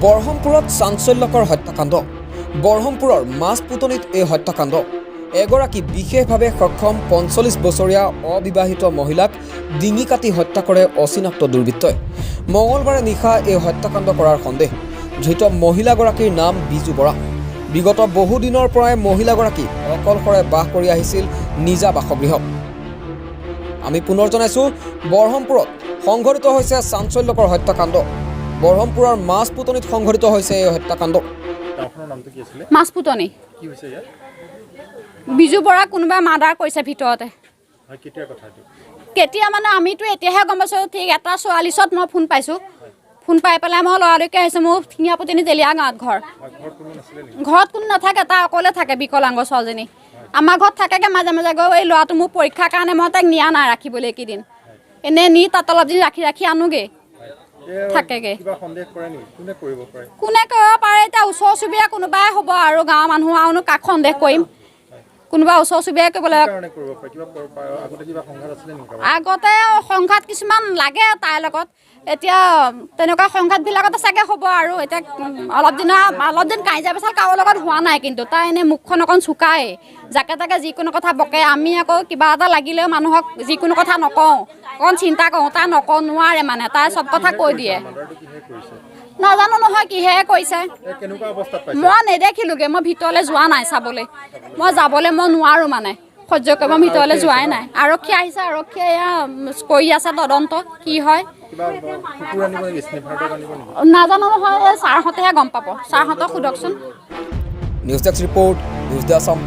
বৰহমপুৰত চাঞ্চল্যকৰ হত্যাকাণ্ড। বৰহমপুৰৰ মাছপুতনিত এই হত্যাকাণ্ড। এগৰাকী বিশেষভাৱে সক্ষম 45 বছৰীয়া অবিবাহিত মহিলাক ডিঙি কাটি হত্যা কৰে অচিনাক্ত দুৰ্বৃত্তই। মঙলবাৰে নিশা এই হত্যাকাণ্ড কৰাৰ সন্দেহ। ধৃত মহিলাগৰাকীৰ নাম বিজু বৰা। বিগত বহুদিনৰ পৰাই মহিলাগৰাকী অকলশৰে বাস কৰি আহিছিল নিজা বাসগৃহত। আমি পুনৰ জনাইছোঁ, বৰহমপুৰত সংঘটিত হৈছে চাঞ্চল্যকৰ হত্যাকাণ্ড। বৰহমপুৰৰ মাছপুতনিত সংঘটিত হৈছে এই হত্যাকাণ্ড। গাঁওখনৰ নামটো কি আছিলে? মাছপুতনি। কি হৈছে ইয়াত? বিজু বৰা কোনোবাই মাৰ্ডাৰ কৰিছে ভিতৰতে। হয়, কেতিয়া কথা এইটো? কেতিয়া মানে আমিতো এতিয়াহে গম পাইছোঁ। ঠিক 1:44ত মই ফোন পাইছোঁ। ফোন পাই পেলাই মই লৰালৰিকৈ আহিছোঁ। মোৰ ঠিঙিয়াপুতিনি তেলীয়া গাঁৱত ঘৰ। হয়, ঘৰত কোনো নাছিলে নেকি? ঘৰত কোনো নাথাকে, তাই অকলে থাকে। বিকলাংগ ছোৱালীজনী আমাৰ ঘৰত থাকেগৈ মাজে মাজে গৈ। এই ল'ৰাটো মোৰ পৰীক্ষাৰ কাৰণে মই তাইক নিয়া নাই ৰাখিবলৈ এইকেইদিন। এনেই নি তাত অলপ দিন ৰাখি ৰাখি আনোগৈ। এই থাকেগৈ। কিবা সন্দেহ কৰে নেকি, কোনে কৰিব পাৰে? কোনে কৰিব পাৰে এতিয়া? ওচৰ চুবুৰীয়া কোনোবাই হ'ব আৰু। গাঁৱৰ মানুহ আৰুনো কাক সন্দেহ কৰিম? কোনোবা ওচৰ চুবুৰীয়াই কৰিব কি লাগিব। কাৰণে কৰিব পাৰে? কিবা আগতে কিবা সংঘাত আছিলে নেকি কাৰোবাৰ? আগতে সংঘাত কিছুমান লাগে তাইৰ লগত। এতিয়া তেনেকুৱা সংঘাতবিলাকতে চাগে হ'ব আৰু। এতিয়া অলপ দিন কাজিয়া পেচাল কাৰো লগত হোৱা নাই, কিন্তু তাই এনেই মুখখন অকণ চুকাই, যাকে তাকে যিকোনো কথা বকে। আমি আকৌ কিবা এটা লাগিলেও মানুহক যিকোনো কথা নকওঁ, অকণ চিন্তা কৰোঁ। তাই নকওঁ নোৱাৰে, মানে তাই চব কথা কৈ দিয়ে। মাৰ্ডাৰটো কিহে কৰিছে? নাজানো নহয় কিহেৰে কৰিছে। এই কেনেকুৱা অৱস্থাত পাইছে? মই নেদেখিলোগৈ, মই ভিতৰলৈ যোৱা নাই চাবলৈ। মই যাবলৈ মই নোৱাৰোঁ, মানে সহ্য কৰিব মই ভিতৰলৈ যোৱাই নাই। আৰক্ষী আহিছে, আৰক্ষীয়ে এয়া কৰি আছে তদন্ত, কি হয়। কিবা কুকুৰ আনিব নেকি? স্নিফাৰ ডগ আনিব নেকি? নাজানো নহয়, এই ছাৰহঁতেহে গম পাব। ছাৰহঁতক সোধকচোন। News desk report, News the Assam.